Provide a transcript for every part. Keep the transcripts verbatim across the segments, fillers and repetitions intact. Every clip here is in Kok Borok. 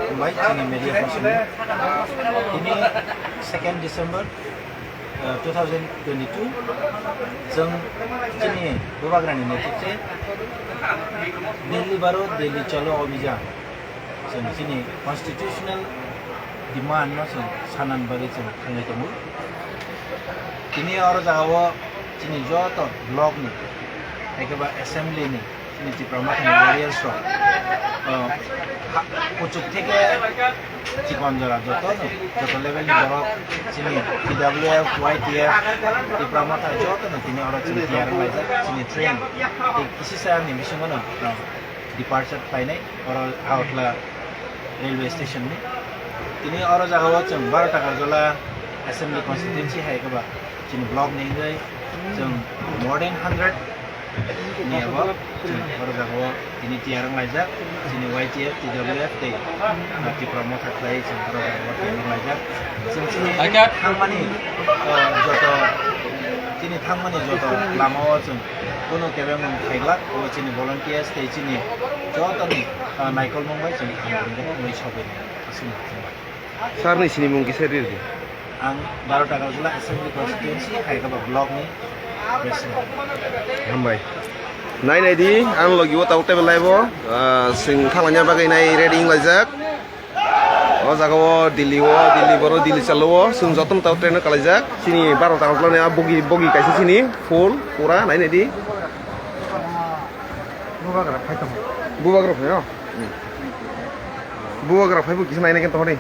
Hambai chini media person ni. Tini second December, uh, two thousand twenty-two, chwng chini Bubagrani netritwe Delhi Baro Delhi Chalo Abhijan, chwng chini constitutional demand no chwng sanani bagwi chwng thangwi tongo. Tini oro jagao chini joto block ni, ekeba assembly ni, chini Tipra Motha ni warriors rok, ah, ha-, kuchuk theke chikon jora joto no, joto level ni borok chini T W F, Y T F, Tipra Motha joto no tini oro chini tiyar wnglaijak, chini train tei kisisa ni bisingo no, ah, departure khlainai oro Agartala railway station ni. Tini oro jagao chwng Baro Takarjala assembly constituency hai khe ba chini block ni wngwi chwng more than hundred ni abo chwng oro jagao tini tiyar wnglaijak chini Y T F, T W F tei, ah, Tipra Motha khlai chwng oro jagao tiyar wnglaijak. Chwng chini thangmani, ah, joto, chini thangmani joto lamao chwng Bono kebengmung khailak, o chini volunteers tei chini jotoni, ah, naikolmung bai chini hamjakmung wngwi sogwi aswk. Sir ni sinimung kisa rw di. Ang Baro Takarjala Assembly Constituency, Khaikaba Block ni President. Hambai. Nai nai di, ang logi o tabuk table live o, ah, sing thalangya bagwi nai ready wnglaijak. O jaga o Delhi o, Delhi boro Delhi chalo o, chwng jotono tabuk train o kalaijak. Chini Baro Takarjala ni a bogi, bogi kaisa chini full pura nai nai di. Bubagra phai tong. Bubagra phai o? Hmm. Bubagra phai bo kisa nai nai khe tong di.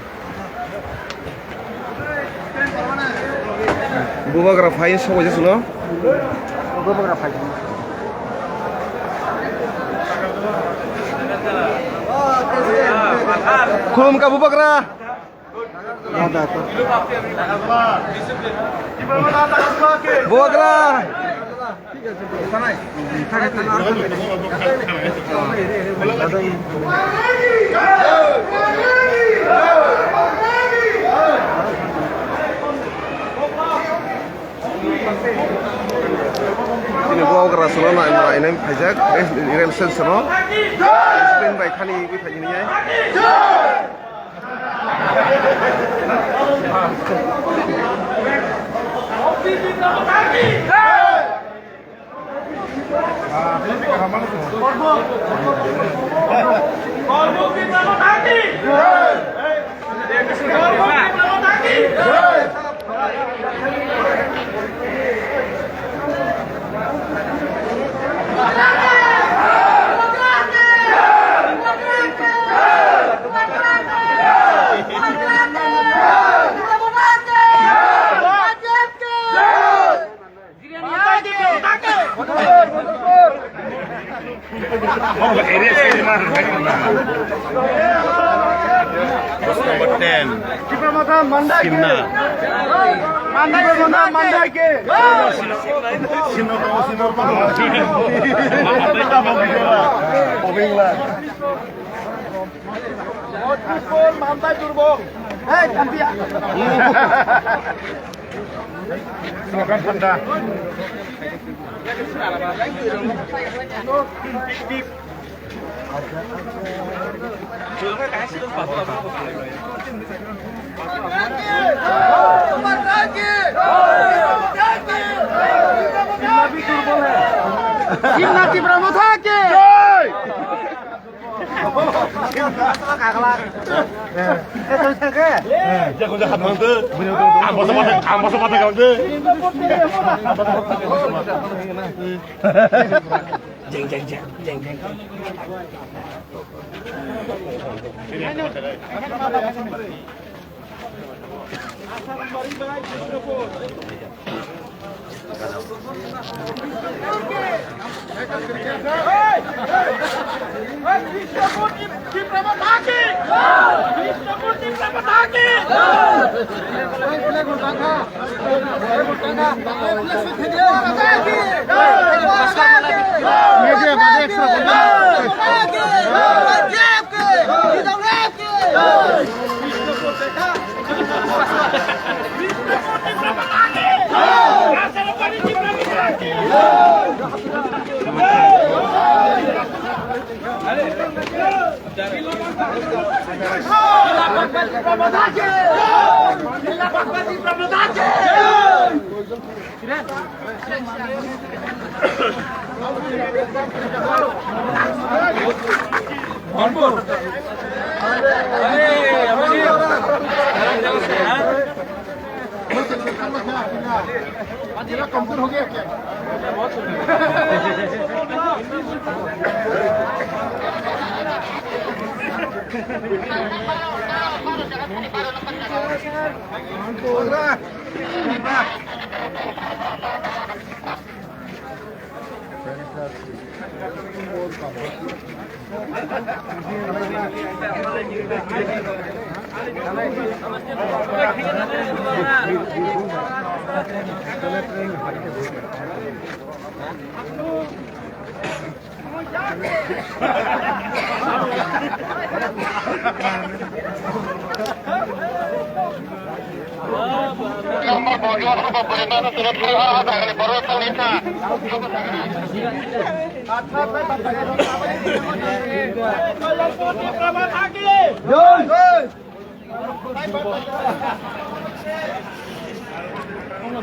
Bubagra phai sokoi jasuno. Bubagra phai. Khulum ka Bubagra. Bubagra. Chini Bubagra salo nai, nai, nai phaijak, rail, rail station o. Train bai thani wngwi phaijak nini. Box number ten. Simna. Simna Tipra Motha ki! Jeng, jeng, jeng, jeng, jeng.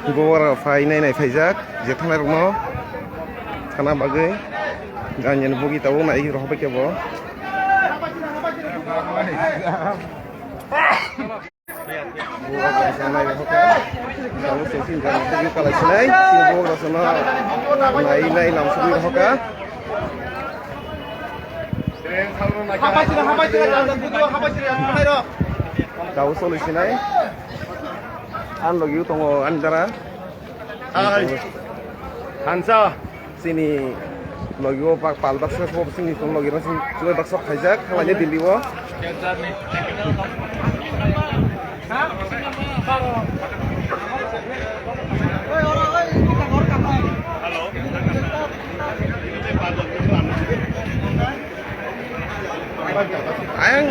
Gobor phai nai nai phaijak je thanai rokno thana bagwi jani jani bugi tabuk nai rw bai khe bo. Bugra rok nai rw kha. Tabuk se tin jani bugi kalai sinai. Bugra rok no nai nai lam sugwi rw kha. Tabuk soli sinai. Ang logi tongo ani dara. Hai. Hansa. Chini logi o bak pal baksa ko chini tong logi rok chini baksa khaijak khalai ni Delhi o. Ayang.